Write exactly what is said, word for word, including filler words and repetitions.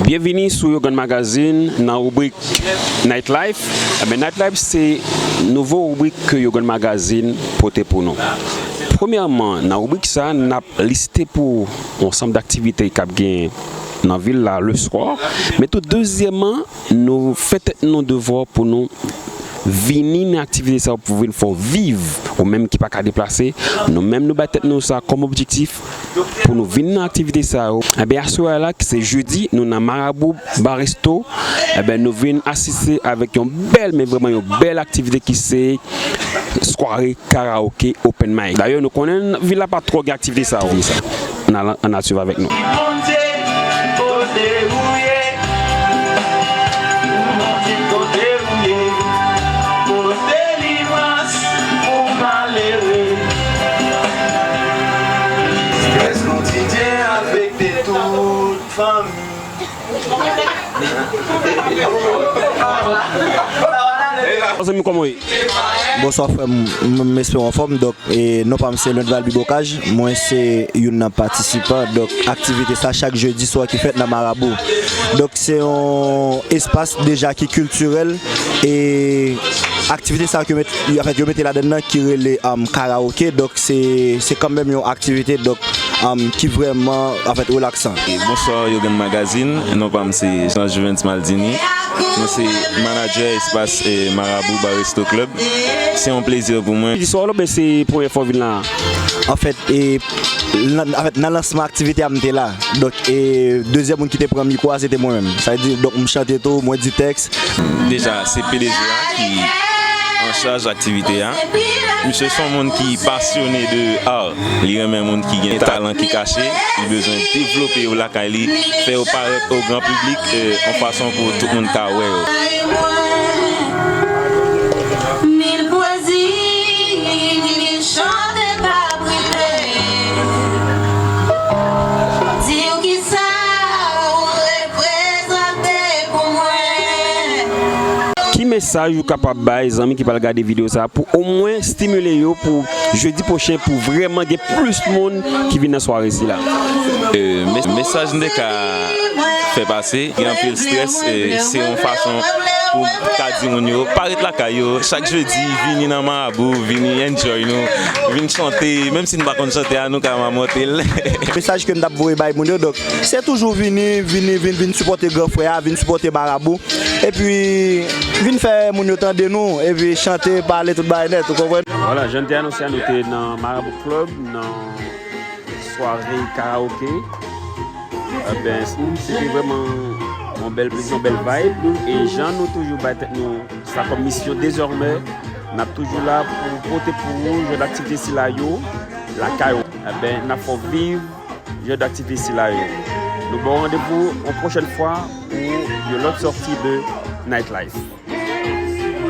Byenvini sou Yogann Magazine nan ribrik Nightlife. Ebyen, Nightlife se nouvo ribrik ke Yogann Magazine pote pou nou. Premyèman, nan ribrik sa, n ap liste pou ou yon ansanm aktivite k ap genyen nan vil la le swa. Men tou, dezyèmman, nou fè tèt nou devwa pou nou vini nan aktivite sa yo pou vin fè w viv, ou menm ki pa ka deplase, nou menm nou bay tèt nou sa kòm objektif pou nou vin nan aktivite sa yo. Ebyen, aswè a la, ki se jedi, nou nan Marabou Bar Resto. Ebyen, nou vin asiste avèk yon bèl, men vrèman yon bèl aktivite ki se sware karaoke open mic. Dayè, nou konnen vil la pa twò gen aktivite sa yo. Ann al, ann al swiv avèk nou. Bondye, kote ou ye? Bondye, kote ou ye? Pote delivrans pou malere. Strès kotidyen afekte tout fanmi. Zanmi, kòman w ye? Bonswa frè m, m, m espere w anfòm. Donk, e, non pa m se Lendval Bibocage, mwen se youn nan patisipan, donk, aktivite sa chak jedi swa ki fèt nan Marabou. Donk, se yon espas deja ki kiltirèl, e aktivite sa ke met, anfèt, yo mete ladann nan ki rele, um, karaoke. Donk, se, se kanmenm yon aktivite, donk, um, ki vrèman, anfèt, relaksan. E bonswa, Yogann Magazine. Non pa m se Jean Juvens Maldini. Mwen se manadjè espas, e, Marabou Bar Resto Club. Se yon plezi pou mwen. Jedi swa oubyen se premyè fwa w vin la? Anfèt, e, nan, anfèt, nan lansman aktivite a, m te la. Donk, e, dezyèm moun ki te pran mikwo a, se te mwen menm. Sa vle di, donk, m chante tou, mwen di tèks. Deja, se P D G a ki an chaj aktivite a. Misye se yon moun ki pasyone de art. Li renmen moun ki gen talan ki kache. Li bezwen devlope yo lakay li, fè yo parèt o gran piblik, e, yon fason pou tout moun ka wè yo. Mil pwezi, mil chante pa prive. Di w kisa ou reprezante pou mwen. Ki mesaj ou kapab bay zanmi ki pral gade videyo sa a pou omwen stimile yo pou jedi pwochen pou vrèman gen plis moun ki vin nan sware sila? E, mes-, mesaj m te ka fè pase, gen anpil strès, e, se yon fason pou m ka di moun yo, pa ret lakay yo, chak jedi, vini nan Marabou, vini enjoy nou, vin chante, menm si nou pa konn chante a, nou ka mamòte l. Mesaj ke m t ap voye bay moun yo, donk, se toujou vini, vini, vin, vin sipòte gran frè a, vin sipòte Marabou, epi vin fè moun yo tande nou, epi chante, pale tout bagay nèt, ou konprann? Vwala, jan n te anonse a, nou te nan Marabou Club, nan sware karaoke. Ebyen, se te vrèman yon bèl plezi, yon bèl vibe. E jan nou toujou bay tèt nou sa kòm misyon, dezòmè, n ap toujou la pou pote pou ou jan aktivite sila yo lakay ou. Ebyen, n ap fè w viv jan aktivite sila yo. Nou ba w randevou yon pwochèn fwa pou yon lòt sòti de Nightlife.